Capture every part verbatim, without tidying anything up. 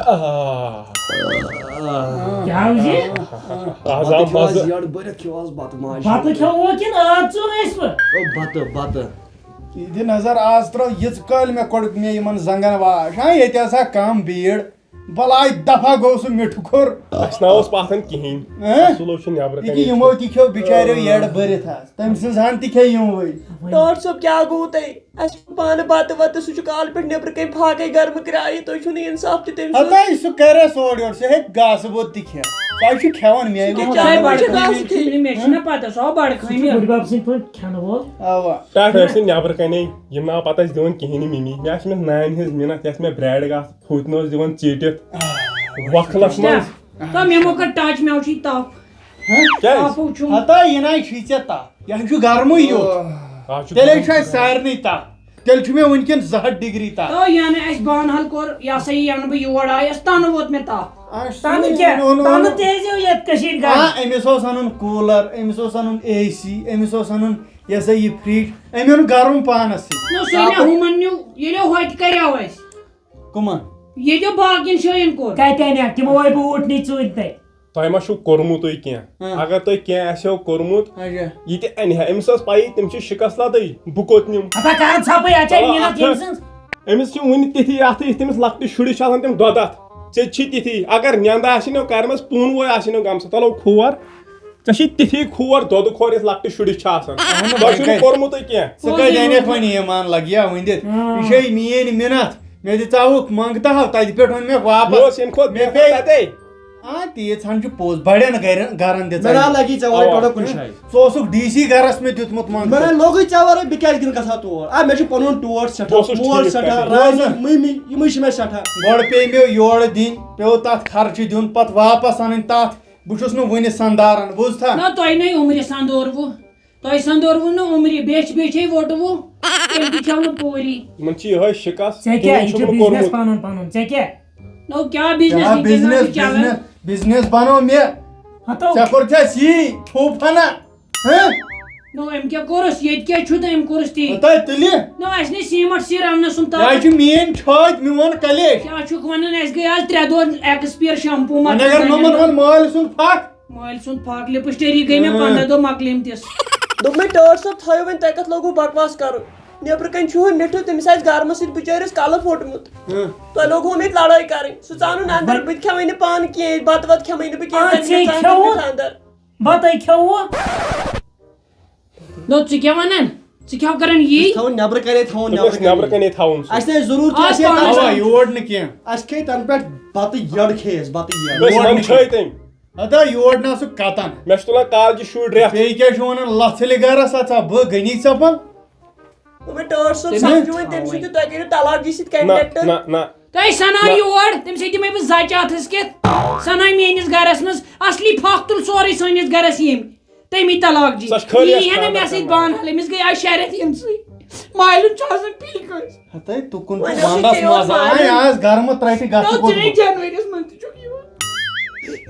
آہ۔ کیٛاہ حظ یہِ؟ آز آو بَتہٕ کھیوٚو آز مَزٕ۔ یٔڈ بٔرِتھ کھیوٚو آز بَتہٕ ماجہِ۔ بَتہٕ کھیوٚوٕ کِنہٕ ٲر ژوٗر ٲسوٕ؟ او، بَتہٕ، بَتہٕ۔ یہِ دِ نظر، آز ترٛٲو یِژ کٲلۍ مےٚ کوٚڑُکھ مےٚ یِمَن زنٛگَن واش۔ ہاں، ییٚتہِ ہسا کَم بیٖڑ۔ بَلاے دَفعہ گوٚو سُہ مِٹھٕ کھوٚر۔ اَسہِ نہ اوس پَتھَن کِہیٖنۍ۔ ہہ؟ سُہ لوٚگ چھُ نٮ۪برٕ یہِ کہِ کَنہِ یِمو وٕچھُن۔ تہِ کھیوٚو بِچاریو یٔڈ بٔرِتھ آز۔ تٔمۍ سٕنٛز ہَن تہِ کھے یِموٕے۔ ڈاکٹر صٲب، کیٛاہ گوٚو تۄہہِ؟ اَسہِ چھُ پانہٕ بَتہٕ وَتہٕ، سُہ چھُ کالہٕ پٮ۪ٹھ نیٚبرٕ کَنہِ پھاکَے گرمہٕ کرایہِ، تُہۍ چھُو نہٕ اِنصاف تہِ تٔمۍ سُنٛد۔ ہَتاے سُہ کَرِ اَسہِ اورٕ یورٕ، سُہ ہیٚکہِ گاسہٕ بوٚد تہِ کھٮ۪تھ۔ سُہ ہَے چھُ کھٮ۪وان مےٚ۔ سُہ کیٛاہ چاے چاے بَڑٕ بَڑٕ کھٲنۍ؟ کھٲنۍ؟ مےٚ چھُنہ پَتہ، سُہ ہا بَڑٕ سُہ چھُ کھٲنۍ۔ بٕڈبَب سٕنٛدۍ پٲٹھۍ کھٮ۪نہٕ وول۔ اَوا۔ پٮ۪ٹھ ٲسۍ نہٕ نیٚبرٕ کَنے، یِم نہ پَتہٕ ٲسۍ دِوان کِہیٖنۍ یہِ مِمی۔ مےٚ آسہِ أمِس نانہِ ہِنٛز مِنَتھ، یۄس مےٚ برٛیڈ گاسہٕ پھوٚتۍ نہٕ اوس دِوان ژیٖٹِتھ۔ وۄکھلَس منٛز۔ تۄہہِ مےٚ مو کٔر ٹچ، مےٚ وٕچھ یہِ تَپھ۔ ہہ؟ کیٛازِ؟ تَپھ چھُم۔ ہتا یہِ نَے چھُے ژےٚ تَپھ۔ یہِ ہا چھُ گرمٕے یُتھ۔ آ، چھُ تیٚلے گرم۔ چھُ اَسہِ سارنٕے تَپھ۔ تیٚلہِ چھُ مےٚ وٕنکٮ۪ن زٕ ہَتھ ڈگری تَپھ۔ تو یَنہٕ اَسہِ بانہل کوٚر، یہِ ہسا یہِ یَنہٕ بہٕ یور آیَس، تَنہٕ ووت مےٚ تَپھ۔ اَسہِ تَنہٕ چھُ کیٛاہ؟ اوٚن، اوٚن، تَنہٕ اوٚن۔ تہِ ٲسۍزیو یَتھ کٔشیٖرِ گرم۔ آ، أمِس اوس اَنُن کوٗلر، أمِس اوس اَنُن اے سی، أمِس اوس اَنُن یہِ ہسا یہِ فرج، أمۍ اوٚن گرم پانَس سۭتۍ۔ نو، سُہ مےٚ ہُمَن نیوٗ، ییٚلہِ ہوٚتہِ کَریو اَسہِ۔ کٕمَن؟ ییٚتیو باقین جاین کوٚر۔ کتہِ انکھ؟ تِمو ہے بوٗٹھ نی ژوٗرِ تۄہہِ۔ تۄہہِ ما چھُو کوٚرمُتُے کینٛہہ؟ ہاں۔ اگر تۄہہِ کینٛہہ آسہِ ہو کوٚرمُت، اچھا۔ یہِ تہِ انہِ ہا۔ أمِس ٲس پَیی تٔمِس چھِ شِکست لَدٕے، بہٕ کوٚت نِم؟ ہتا کر ژھپٕے، اَتہِ چھ چلو، مِنت اَتھ ییٚمہِ سٕنٛز۔ أمِس چھِ وُنہِ تِتھی اَتھٕ، یِتھ تٔمِس لۄکٹِس شُرِس چھِ آسان تِم دۄدَتھ۔ ژےٚ تہِ چھی تِتھی۔ اگر نٮ۪نٛدٕ آسہِ نو کَرِمَژ، پوٗنہٕ وَے آسہِ نو گٔمژٕ، تَلو کھور۔ ژےٚ چھی تِتھی کھور، دۄدٕ کھور، یَتھ لۄکٹِس شُرِس چھِ آسان۔ اہن تۄہہِ چھُنہٕ وۄنۍ کوٚرمُتُے کینٛہہ۔ ژٕ کَتہِ اَنَکھ وۄنۍ ایمان لگیا ؤنِتھ؟ ہاں۔ یہِ چھے میٛٲنۍ مِنَتھ۔ مےٚ دِژاوُکھ منٛگتہٕ ہَو، تَتہِ پٮ۪ٹھ اوٚن مےٚ واپس۔ بہٕ اوس ییٚمہِ کھۄتہٕ مےٚ بہتر پیٚیہِ۔ تَتے۔ آ، تیٖژ ہن چھُ پوٚز۔ بڑٮ۪ن گرن، گرن دِژ مےٚ نا لگی ژےٚ ورٲے اوا۔ ٹوٹل کُنہِ جایہِ۔ ژٕ اوسُکھ ڈی سی گرس مےٚ دیُتمُت منٛگتہٕ۔ مےٚ نا لوگُے ژےٚ ورٲے، بہٕ کیٛازِ دِنہٕ گژھٕ ہا تور؟ آ، مےٚ چھُ پنُن ٹوٹھ سٮ۪ٹھاہ، بہٕ اوسُس مول ٹھیٖک سٮ۪ٹھاہ، پٲٹھۍ۔ رانی، بوزان۔ مٔمی، یِمے چھِ مےٚ سٮ۪ٹھاہ۔ گۄڈٕ پیٚیہِ مےٚ یورٕ دِنۍ، پیوٚو تتھ خرچہٕ دیُن، پتہٕ واپس انٕنۍ تتھ۔ بہٕ چھُس نہٕ وُنہِ سنداران، بوٗزتھا؟ نہ، تۄہہِ نے عمرِ سندوروٕ۔ تۄہہِ سندوروٕ نہٕ عمرِ، بیچھِ بیچھے ووٚٹوٕ۔ تیٚلہِ تہِ چھَو نہٕ پوٗری۔ یِمن چھِ یِہوٚے شِکَس، ژےٚ کِہیٖنۍ کیٛاہ؟ یہِ چھُ چھُنہٕ بِزنِس کوٚرمُت۔ پَنُن، پَنُن۔ ژےٚ کیٛاہ؟ نو، کیٛاہ بِزنِس کیٛاہ وِزنس چھُ چلان؟ بِزنِس، بِزنِس بنوو مےٚ۔ ہَتو۔ ژےٚ کوٚر ژےٚ سی پھوٗ پھنا؟ ہہ؟ نو، أمۍ کیٛاہ کوٚرُس؟ ییٚتہِ کیٛاہ چھُ تہٕ أمۍ کوٚرُس تی؟ ہَتاے تُلہِ۔ نو، اَسہِ نے سیٖمَٹھ سیٖر اَننَس سُن تَو۔ یہِ حظ چھُ میٛٲنۍ چھٲتۍ، میون کلیش۔ کیٛاہ چھُکھ وَنان؟ اَسہِ گٔے آز ترٛےٚ دۄہ ایکسپیر شمپوٗ وۄنۍ مۄکلہِ اگر زَنٮ۪ن نومَن دۄن۔ وَن مٲلۍ سُنٛد پھَکھ۔ مٲلۍ سُنٛد پھاکھ، لِپسٹری گٔے مےٚ اۭں۔ پنٛداہ دۄہ مۄکلیمتِس۔ دوٚپ مےٚ، ٹٲٹھ صٲب، تھٲیِو وۄنۍ، تۄہہِ کَتھ لوگوُ بکواس کَرُن؟ نیٚبرٕ کَنۍ چھُ ہُہ مِٹھُ، تٔمِس آسہِ گرمہٕ سۭتۍ بِچٲرِس کَلہٕ پھوٚٹمُت۔ اۭں۔ تۄہہِ لوگوُ مےٚ ییٚتہِ لڑٲے کَرٕنۍ۔ سُہ ژاو نہٕ اَندَر، بہٕ تہِ کھٮ۪مٕے نہٕ پانہٕ کینٛہہ، بَتہٕ وَتہٕ کھٮ۪مٕے نہٕ بہٕ کینٛہہ، آ، تَمہِ ژےٚ گٔژھِ آسٕنۍ کھیوٚوُ؟ تٔمِس اَندَر۔ بَتَے کھیوٚوُ؟ نو، ژٕ کیٛاہ وَنان؟ ژٕ کیٛاہ کَران یی؟ أسۍ تھاوُن نیٚبرٕ کَنے، تھاوُن تِم نیٚبرٕ ٲسۍ نیٚبرٕ کَنے۔ کَنے تھاوُن سُہ۔ اَسہِ نے ضروٗرت آز چھِ اَسہِ پانَس اَوا، تَنہٕ، یور نہٕ کینٛہہ۔ اَسہِ کھے تَنہٕ پٮ۪ٹھ بَتہٕ یٔڑ کھے اَسہِ، بَتہٕ یٔڑ۔ أسۍ یور نہٕ منٛدچھٲے کینٛہہ۔ تٔمۍ۔ ہتا یور نہ سُہ کَتَن۔ مےٚ چھُ تُلان کالجہِ شُرۍ رٮ۪تھ۔ بیٚیہِ کیٛاہ چھُ وَنان لَژھٕلہِ گَرَس اَژا بہٕ غنی ژَپَل؟ وۄنۍ ٹٲٹھ صٲب تٔمِس سَمجھو وۄنۍ تٔمۍ سۭتۍ تہِ، تۄہہِ کٔرِو طلاق جی سۭتۍ نہ، کَنٹیکٹ۔ نہ، نہ۔ تۄہہِ سَنان نہ۔ یور، تٔمِس ہیٚکہِ مےٚ بہٕ زَچہِ اَتھَس کٮ۪تھ۔ سَنان میٛٲنِس گَرَس منٛز، اَصلی پھَکھ تُل سورُے سٲنِس گَرَس ییٚمۍ۔ تٔمی طلاق جی۔ سۄ چھِ خٲلی یی اَسہِ ہے نہٕ مےٚ خانٛدر سۭتۍ کران۔ بانہٕ ہَل، أمِس گٔے آز شےٚ رٮ۪تھ یِنسٕے۔ مالُن چھُ آسان پِلہِ کٲنٛسہِ۔ ہَتَے تُکُن وۄنۍ چھُ اوس یہِ وَنٛدَس ژےٚ یوت منٛز۔ مالُن۔ آے آز گرمہٕ ترٛٹہِ گژھٕ نو، کوٚت ژٕ نے ووٚن؟ جنؤریَس منٛز تہِ چھُکھ یِوان۔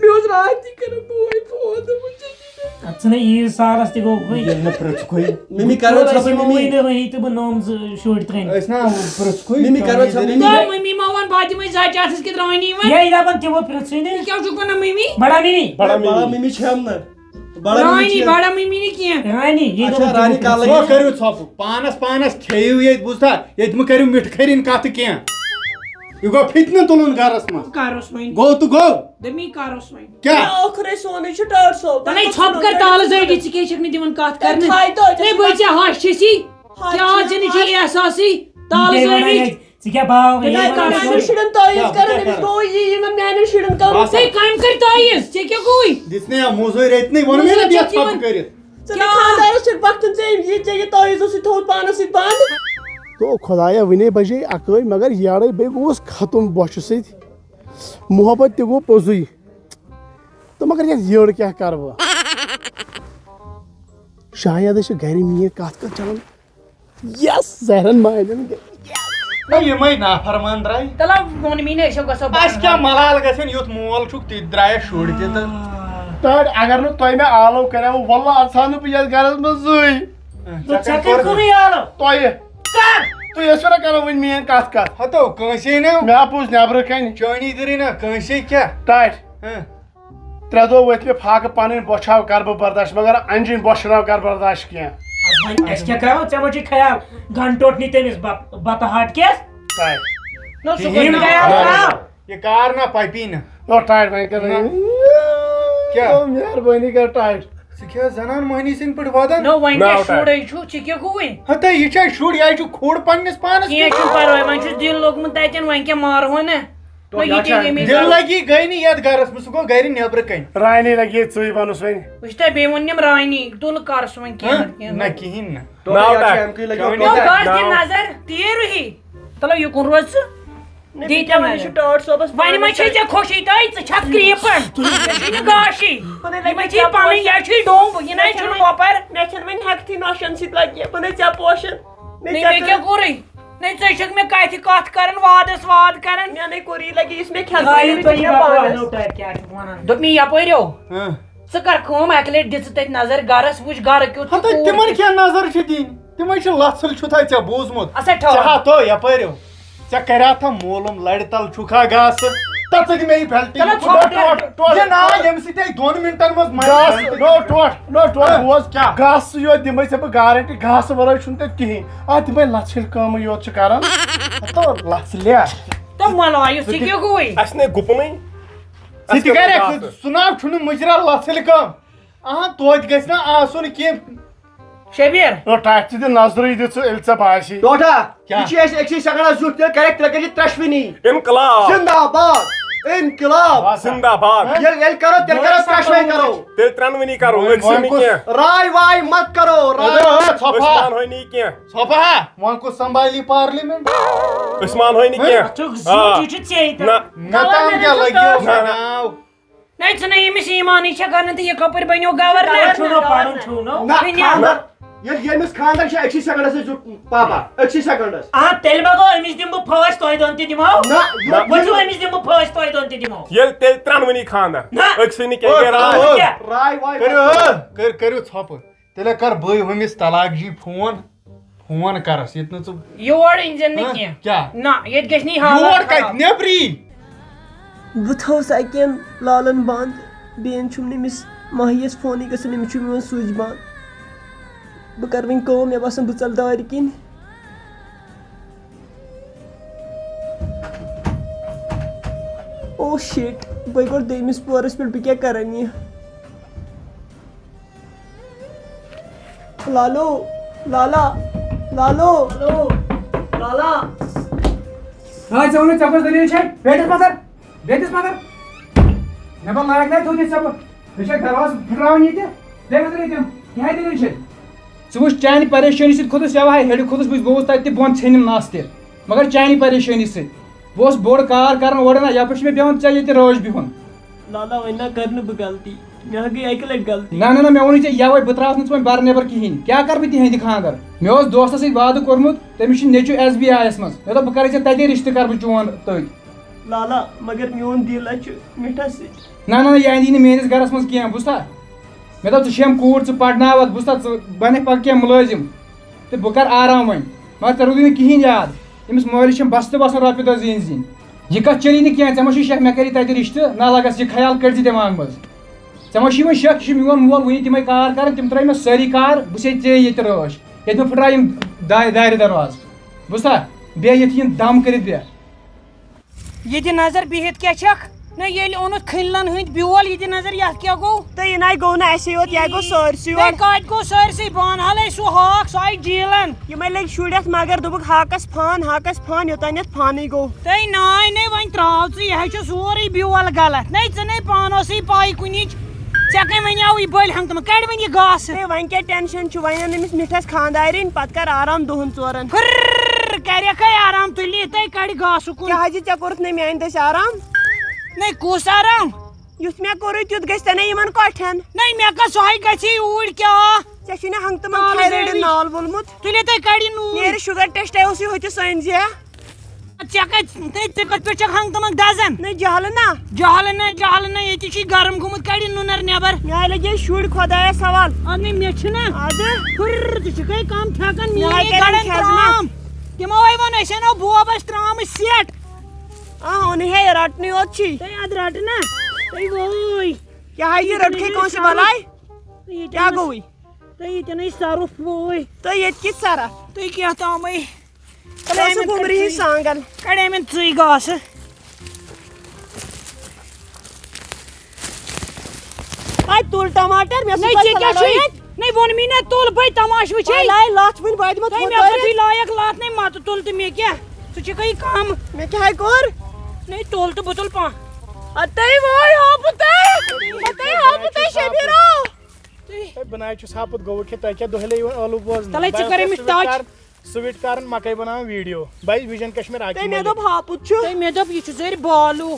مےٚ اوس راتھ تہِ کٔرمٕژ بوے فون، دوٚپُن، ژےٚ کیٛاہ اَتھ ژٕ نے عیٖد سالَس تہِ گوٚو وۄنۍ۔ ییٚلہِ نہٕ پرٛژھکُے۔ مٔمی کَرو کوٗتاہ ژھۄپہٕ، ٲسۍ مٔمی۔ یِوان وٕنہِ وٕنہِ تہٕ بہٕ نوم زٕ شُرۍ ترٛٲنۍ۔ أسۍ نا پرٛژھکُے۔ مٔمی کَرو ژھۄپہٕ، مٔمی۔ تو مٔمی ما وَن بہٕ دِمَے زَچہِ اَتھَس کِتھ رانی وۄنۍ؟ یے دَپان تِمو پرٛژھٕے نہٕ۔ یہِ کیٛاہ چھُکھ وَنان مٔمی؟ بَڑا مٔمی۔ بَڑا بَڑا مٔمی۔ مٔمی چھَم نہٕ۔ بڑا ممی رانی، چھِ۔ بڑا ممی نہٕ کینٛہہ۔ رانی، یہِ اچھا، دوٚپُن رانی تٔمِس۔ کالے۔ ژٕ کٔرِو ژھۄپہٕ۔ پانس پانس کھیٚیِو ییٚتہِ، بوٗزتھا؟ ییٚتہِ مہٕ کٔرِو مِٹھ کھٔرِنۍ کتھٕ کینٛہہ۔ یہِ گوٚو فِتنہٕ تُلُن گرس منٛز۔ کروس وۄنۍ۔ گوٚو تہٕ گوٚو۔ دٔمی کروس وۄنۍ۔ کیٛاہ؟ ٲخرے سونٕے چھُ ٹٲٹھ صٲب۔ تَلے ژھۄپہٕ کر تالہٕ زٲڑی، ژٕ کیٛازِ چھَکھ نہٕ دِوان کتھ کرنہٕ؟ تھایہِ تو، ہے، بہٕ ژےٚ ہش چھَسی۔ ہش کیٛاہ آز چھَنہٕ ژےٚ نہٕ چھُے احساسٕے؟ تالہٕ یہِ کیٛاہ وَنان زٲڑی۔ ییٚتہِ؟ ژٕ کیٛاہ باو؟ یہِ بہٕ کَرٕ وَنان میٛانٮ۪ن شُرٮ۪ن تعویٖذ کیٛاہ، بہٕ کَران، کیٛاہ أمِس کَرٕ؟ گوٚو یی، یہِ نہٕ میٛانٮ۪ن شُرٮ۪ن کَرُن۔ بَس۔ ژےٚ کَمہِ کٔرۍ تعویٖذ؟ ژےٚ کیٛاہ گوٚوُے؟ دِژ نہٕ یا موٚزوٗرۍ رٔٹۍ نٕے، ووٚن مےٚ نا موٚزوٗرۍ بیٚیہِ چھَکھ ژھۄپہٕ یِوان۔ کٔرِتھ۔ ژٕ نہٕ کیٛاہ؟ خانٛدارَس چھُکھ بَختَن ژےٚ یہِ ژےٚ یہِ تعویٖذو سۭتۍ تھوٚوُتھ پانَس سۭتۍ بنٛد۔ تو خۄدایا، وٕنے بجے اَکٲے، مگر یارَے بیٚیہِ گوٚوُس ختم بۄچھِ سۭتۍ۔ محبت تہِ گوٚو پوٚزُے۔ تہٕ مگر یَتھ یٔڑ کیٛاہ کَرٕ بہٕ؟ شاید چھِ گَرِ میٛٲنۍ کَتھ کَتھ چَلان۔ یَس زہرن مالٮ۪ن گٔے۔ ہے، یِمے نافرمان درٛاے۔ تَلہ ووٚن مےٚ نہ، أسۍ گژھو اَسہِ کیٛاہ بانہل۔ ملال گژھن، یُتھ مول چھُکھ، تہِ درٛایَس شُرۍ تہِ تہٕ۔ تہٕ اگر نہٕ تۄہہِ مےٚ آلو کریوٕ، واللہ اَژٕ ہا نہٕ بہٕ یَتھ گرس منٛز زٕے۔ ژےٚ کَمہِ کوٚرُے آلو؟ تۄہہِ۔ کر؟ تُہۍ ٲسِو نا کران وۄنۍ میٲنۍ کتھ کتھ؟ ہتو، کٲنٛسے نہٕ۔ مےٚ ہا بوٗز نٮ۪برٕ کنہِ۔ چٲنی دٔری نہ، کٲنٛسے کیٛاہ؟ ٹاٹھۍ۔ ہہ۔ ترٛےٚ دۄہ ؤتھۍ مےٚ فاقہٕ پنٕنۍ، بۄچھِ ہاو کرٕ بہٕ برداش، مگر انجہِ ہٕنٛدۍ بۄچھِ ہاو کرٕ برداش کینٛہہ۔ وۄنۍ أسۍ کیٛاہ کرو؟ ژےٚ ما چھُے خیال گنٹوٹ نی تٔمِس بت-، بتہٕ ہٹ کیٛاہ؟ ٹاٹھۍ۔ نہ، سُہ کِہیٖنۍ کُنہِ نہٕ۔ خیال نہ، تھاو۔ یہِ کار نہ پپی نہٕ۔ او ٹاٹھۍ وۄنۍ کر۔ نہ۔ کیٛاہ؟ او مہربٲنی کر ٹاٹھۍ۔ ژٕ کیٛاہ زنان مٔہنی سٕنٛدۍ پٲٹھۍ ودان؟ نہ، وۄنۍ نہ، کیٛاہ ٹاٹھۍ۔ شُرے چھُ، ژٕ کیٛاہ گوٚوُے؟ ہتے، یہِ چھا شُر؟ یہِ ہا چھُ کھوٚڑ پننِس پانس کینٛہہ کیُتھ۔ چھُنہٕ پرواے، وۄنۍ چھُس دِل لوٚگمُت تتٮ۪ن، وۄنۍ کیٛاہ مارہون نا؟ تۄہہِ وۄنۍ یہِ کیٛاہ کیٛاہ چھا؟ ییٚمہِ دِل لگی گٔے نہٕ یتھ گرس منٛز، سُہ گوٚو گرِ نیبرٕ کنہِ۔ رانی لگی ژٕے ونُس وۄنۍ۔ وٕچھ تۄہہِ، بیٚیہِ ووٚن نِم رانی، تُل کر سُہ وۄنۍ کینٛہہ ہہ؟ نتہٕ کینٛہہ۔ نہ کِہیٖنۍ نہٕ۔ ٹوٹل ناو یتھ ٹاٹھۍ۔ شامکُے لگیو چٲنۍ ٹوٹل۔ گژھ دِ ناو۔ نظر، تیٖر ہی۔ تلو یُکُن روز ژٕ۔ نہ، دِ بہٕ تہِ کیٛاہ وَنہٕ، نظر۔ یہِ چھُ ٹٲٹھ صٲبَس وۄنۍ ما پانَس چھے سۭتۍ۔ ژےٚ خوشی تہٕ ژٕ چھَکھ کرٛیٖپَن۔ ژےٚ چھُے نہٕ گاشی۔ بہٕ نے یہِ ما لَگہِ چھے ژےٚ پَنٕنۍ، پوشَن۔ یہِ چھُے ڈوٚمب، یہِ نَے مےٚ چھُنہٕ چھَنہٕ وۄپَر۔ مےٚ چھَنہٕ وۄنۍ ہٮ۪کتھٕے نۄشَن سۭتۍ لَگہِ۔ بہٕ نے ژےٚ پوشَن۔ نے نَے ژےٚ مےٚ کیٛاہ کٔر۔ کوٚرُے؟ نَے ژٕ چھَکھ مےٚ کَتھِ کَتھ کَران، وادَس واد کَران۔ مےٚ نے کوٚر یہِ لَگہِ، یُس مےٚ کھٮ۪تھ ہاے، بَنہِ، تُہۍ ژےٚ مےٚ پانَس۔ پانہٕ ٹٲٹھۍ کیٛاہ چھُکھ وَنان؟ دوٚپ مےٚ یَپٲرۍ یو۔ ہاں۔ ژٕ کَر کٲم، اَکہِ لَٹہِ دِ ژٕ تَتہِ نظر گَرَس، وٕچھ گَرٕ کیُتھ چھُ، ہَتہٕ کوٗر تِمَن کیُتھ۔ کیٛاہ نظر چھِ دِنۍ؟ تِمَے چھِ لَژھٕلۍ، چھُتھا ژےٚ بوٗزمُت؟ اَسا ٹھٔہر۔ ژےٚ ہا تو یَپٲرۍ یو۔ ژےٚ کَریاتھا معلوٗم لَرِ تَل چھُکھا گاسہٕ؟ تَتھ ژٕ دِ مےٚ یہِ پٮ۪لٹی۔ چلو، ژھۄپہٕ ٹوٹھ، ٹوٹھ، ٹوٹھ۔ یہِ نا ییٚمہِ سۭتۍ اَسہِ دۄن مِنٹَن منٛز مَرِ۔ گاسہٕ، نو، ٹوٹھ، نو، ٹوٹھ، بوز کیٛاہ؟ گاسہٕ یوت دِمَے ژےٚ بہٕ گارنٹی، گاسہٕ وَرٲے چھُنہٕ تَتہِ کِہیٖنۍ۔ اَتھ دِمَے لَژھٕلۍ کٲمٕے یوت چھِ کَران۔ ہَتو لَژھ لیا۔ تہٕ مَلایُس ژٕ تہِ تہِ کیٛاہ گوٚوُے؟ اَسہِ نے گُپنٕے۔ ژٕ تہِ کَرٮ۪کھ، سُہ ناو چھُنہٕ مُجرا لَژھٕلۍ کٲم۔ اہن، توتہِ گژھِ نہ آسُن کینٛہہ۔ شبیر۔ او ٹاٹھۍ، ژٕ دِ نظرٕے دِ ژٕ، ییٚلہِ ژےٚ باسی۔ ٹوٹھا، کیٛاہ؟ یہِ چھُ اَسہِ أکسٕے سیکنڈس زیُٹھ، تیٚلہِ کَرٮ۪کھ ترٛےٚ کَتہِ ترٛٮ۪شوٕنی۔ انقلاب۔ زندہ باد۔ انقلاب۔ زندہ باد۔ ییٚلہِ، ییٚلہِ کَرو، تیٚلہِ کَرو ترٛٮ۪شوَے کَرو۔ تیٚلہِ ترٛٮ۪نوٕنی کَرو، وۄنۍ، أکسٕے وۄنۍ نہٕ کُس؟ کینٛہہ۔ راے واے مت کَرو، راے۔ اَدٕ، ژھۄپہٕ ہا۔ أسۍ مانہوے نہٕ یہِ کینٛہہ۔ ژھۄپہٕ ہا، وۄنۍ کُس سنبھالی پارلیمنٹ؟ أسۍ مانہوے نہٕ کینٛہہ۔ اَتھ چھُکھ زیُٹھ، آ۔ یہِ چھُ ژے تہٕ نہ۔ مےٚ تام کیٛاہ لَگیو؟ نہ، نہ۔ ناو۔ نَے، ژٕ نَے ییٚمِس ایٖمانٕے چھَکھ اَنان تہٕ یہِ کَپٲرۍ بَنیو گورنر؟ چھُنہٕ پَرُن چھُنہٕ۔ نہ، بِنیامِن۔ خانٛدر، ییٚلہِ ییٚمِس خانٛدر چھُ أکسٕے سیکنڈس سۭتۍ زیُٹھ پاپا، أکسٕے سیکنڈس۔ آ، تیٚلہِ ما گوٚو أمِس دِمہٕ بہٕ پھٲسۍ، تۄہہِ دۄن تہِ دِمو۔ نہ، یہِ، ؤتھِو، یہِ أمِس دِمہٕ بہٕ پھٲسۍ، تۄہہِ دۄن تہِ دِمو۔ ییٚلہِ تیٚلہِ ترٛٮ۪نوٕنی خانٛدر۔ نہ۔ أکسٕے نہٕ کینٛہہ، او، گٔے راے۔ او، کیٛاہ؟ راے واے کٔرِو، مت۔ کٔر-، کٔرِو ژھۄپہٕ۔ تیٚلہِ کر بٕے ہُمِس طلاق جی فون، فون کرس، ییٚتہِ نہٕ ژٕ۔ یور أنۍ زٮ۪ن نہٕ ہہ؟ کینٛہہ۔ کیٛاہ؟ نہ، ییٚتہِ گژھِ نہٕ یہِ حالات یور خراب۔ کتہِ؟ نیبری؟ بہٕ تھاوٕ سا اَکہِ اَنٛد لالن بنٛد، بیٚیہِ اَنٛد چھُم نہٕ أمِس ماہیَس فونٕے گژھان، أمِس چھُ میون سُچ بنٛد۔ بہٕ کرٕ وۄنۍ کٲم، مےٚ باسان بہٕ ژَلہٕ دارِ کِنۍ۔ او شِٹ، بہٕ گوٚو دوٚیمِس پورس پٮ۪ٹھ، بہٕ کیٛاہ کرن یہِ؟ لالو، لالا، لالو۔ لالو، لالا۔ آ، ژےٚ ووٚنُتھ، ژےٚ کۄس دٔلیٖل چھےٚ؟ بیٚہہ دِس پَتھر، بیٚہہ دِس پَتھر۔ مےٚ بَن لایَق نہ تھوٚو تہِ ژےٚ بہٕ۔ ژےٚ چھےٚ دروازٕ پھٕٹراوُن ییٚتہِ؟ بیٚہہ پَتھر ییٚتٮ۪ن۔ کیٛاہ دٔلیٖل چھےٚ؟ ژٕ وٕچھ، چانہِ پریشٲنی سۭتۍ کھوٚتُس یَوٕ ہاے ہیٚرِ کھوٚتُس، بہٕ چھُس، بہٕ اوسُس تَتہِ تہِ بۄن ژھیٚنِم نَس تہِ۔ مگر چانہِ پریشٲنی سۭتۍ۔ بہٕ اوسُس بوٚڑ کار کَران اورٕ نہ، یَپٲرۍ چھُ مےٚ پٮ۪وان ژےٚ ییٚتہِ رٲچھ بِہُن۔ لالا، وۄنۍ نہ کَرٕ نہٕ بہٕ غلطی۔ مےٚ ہا گٔے اَکہِ لَٹہِ غلطی۔ نہ، نہ، نہ، مےٚ ووٚنُے ژےٚ یَوَے، بہٕ ترٛاوَتھ نہٕ ژٕ وۄنۍ بَرنٮ۪بر کِہیٖنۍ۔ کیٛاہ کَرٕ بہٕ تِہِنٛدِ خانٛدر؟ مےٚ اوس دوستَس سۭتۍ وعدٕ کوٚرمُت، تٔمِس چھُ نیٚچوٗ ایس بی آیَس منٛز۔ مےٚ دوٚپ، بہٕ کَرَے ژےٚ تَتے رِشتہٕ کَرٕ بہٕ چون تٔتھۍ۔ لالا، مگر میون دِل ہا چھُ مِٹھَس سۭتۍ۔ نہ، نہ، نہ، یہِ اَندِ نہٕ میٛٲنِس گَرَس منٛز کینٛہہ، بوٗزتھا؟ مےٚ دوٚپ، ژٕ چھِ یِم کوٗر، ژٕ پَرناوَتھ، بوٗزتھا، ژٕ بَنَکھ پَگہہ کینٛہہ مُلٲزِم۔ تہٕ بہٕ کَرٕ آرام وۄنۍ۔ مگر ژےٚ روٗدُے نہٕ کِہیٖنۍ یاد۔ أمِس مٲلِس چھَم بَس تہٕ باسان رۄپیہِ دَہ زیٖنۍ زیٖنۍ۔ یہِ کَتھ چَلی نہٕ کینٛہہ، ژےٚ ما چھُے شک مےٚ کَرِ تَتہِ رِشتہٕ؟ نہ لَگَس یہِ خیال کٔڑۍ زِ دٮ۪ماغ منٛز۔ ژےٚ ما چھُے وۄنۍ شک، یہِ چھُ میون مول وٕنہِ تِمَے کار کَران، تِم ترٛٲے مےٚ سٲری کار، بہٕ چھُسے ژےٚ ییٚتہِ رٲچھ۔ ییٚتہِ مےٚ پھٕٹرایہِ یِم دارِ، دارِ دروازٕ۔ بوٗزتھا؟ بیٚہہ ییٚتہِ یِم دَم کٔرِتھ بیٚہہ۔ یہِ دِ نظر بِہِتھ کیٛاہ چھَکھ؟ نہ، ییٚلہِ اوٚنُتھ کھٔنلَن ہٕنٛدۍ بیول، یہِ دِ نظر یَتھ کیٛاہ گوٚو؟ تہٕ یہِ نَے گوٚو نہٕ اَسے یوت، یہِ ہَے گوٚو سٲرسٕے یوت۔ تۄہہِ کَتہِ گوٚو سٲرسٕے؟ بہٕ اَنہٕ ہالَے سُہ ہاکھ، سُہ آیہِ جیٖلَن۔ یِمَے لٔگۍ شُرۍ اَتھ مگر، دوٚپُکھ ہاکَس پھان، ہاکَس پھان، یوٚتام یَتھ پھانٕے گوٚو۔ تہٕ ناے نے، وۄنۍ ترٛاو ژٕ، یہِ ہَے چھُ سورُے بیول غلط۔ نے، ژےٚ نے پانہٕ ٲسٕے پَے کُنِچ۔ ژےٚ کٔمۍ وَنیٛاو یہِ بٔلۍ ہنٛگتہٕ منٛگ؟ کَڑِ وۄنۍ یہِ گاسہٕ۔ ہے، وۄنۍ کیٛاہ ٹٮ۪نشَن چھُ؟ وۄنۍ اَن أمِس مِٹھَس خانٛدارِنۍ، پَتہٕ کَر آرام دۄہَن ژورَن۔ پھٕرر کَرٮ۪کھَے آرام، تُلہِ تَے کَڑِ گاسہٕ کُن۔ کیٛاہ حظ یہِ ژےٚ کوٚرُتھ نَے میٛانہِ دٔسۍ آرام؟ نَے کُس آرام؟ یُتھ مےٚ کوٚرُے تیُتھ گژھِ ژےٚ نَے یِمَن کۄٹھٮ۪ن۔ نَے مےٚ کَس سۄ ہے گژھِ اوٗرۍ کیٛاہ؟ ژےٚ چھُے نہ ہنٛگتہٕ منٛگ نالہٕ تھایرایڈَن زٲوِج۔ نال وولمُت؟ تُلہِ تَے کَڑِ نوٗر۔ نیرِ شُگر ٹٮ۪سٹ اوسُے ہوٚتہِ سٲنۍ زِ۔ ژےٚ کَتہِ، ژےٚ، ژےٚ کَتہِ پٮ۪ٹھ چھَکھ ہنٛگتہٕ منٛگ دَزان؟ نہ جہلہٕ نا۔ جہلہٕ نہ، جہلہٕ نہ، ییٚتہِ چھُے گرم گوٚمُت، کَڑِ نُنَر نٮ۪بر۔ مےٚ ہاے لَگے شُرۍ خۄدایَس حوال۔ اَدٕ نے مےٚ چھِنہ۔ اَدٕ؟ ہُرر، ژٕ چھُکھَے کَم ٹھیکان، مےٚ مےٚ ہاے ہاے کَرن گَڑَن خیزمہ۔ ترٛام۔ تِمو ہے ووٚن، أسۍ اَنو بوبَس ترٛامہٕ سیٹ۔ آ، اوٚن ہے، رَٹنٕے یوت چھی۔ تُہۍ اَدٕ رَٹہٕ نا۔ تُہۍ وٲے۔ کیٛاہ ہے یہِ رٔٹکھٕے کٲنٛسہِ بَلاے؟ تُہۍ ییٚتہِ کیٛاہ نہٕ گوٚوٕے؟ تُہۍ ییٚتہِ نَے سَرُف وٲے۔ تُہۍ ییٚتہِ کِتھ سَرَف؟ تُہۍ کیٛاہ تامَے۔ تُہۍ ٲسِو گوٚمرِ ہِنٛدۍ سانٛگَن۔ کَڑے مےٚ ژٕے گاسہٕ۔ اَتہِ تُل ٹماٹر، مےٚ نَے، ژےٚ کیٛاہ چھُے؟ نَے، ووٚن مےٚ نہ، تُل بَے تماشہٕ وٕچھے۔ لایے لَتھ وٕنہِ، بہٕ دِمو تۄہہِ مےٚ کوٚرُے لایق لَتھ، نَے مَتہٕ تُل تہٕ مےٚ کیٛاہ؟ ژٕ چھُکھ یہِ کَم۔ مےٚ کیٛاہ ہے کوٚر؟ نَے، تُل تہٕ بہٕ تُل پانہٕ۔ اَدٕ تُہۍ وٲے ہاپُتھ تُہۍ۔ اَدٕ تُہۍ ہاپُتھ تُہۍ شبیٖرو۔ تُہۍ ہے، بہٕ نہ حظ چھُس ہاپُت گوٚوُکھ کہِ تۄہہِ کیٛاہ دۄہلے یِوان ٲلوٕ بوزنہٕ؟ تَلے ژٕ بہٕ کَرے حظ مےٚ چھُس touch۔ سُوِٹ کَران، مَکٲے بَناوان video۔ بَے Vision Kashmir تُہۍ مےٚ Akim دوٚپ ہاپُت چھُ۔ تُہۍ مےٚ دوٚپ یہِ چھُ زٔرۍ بالوٗ۔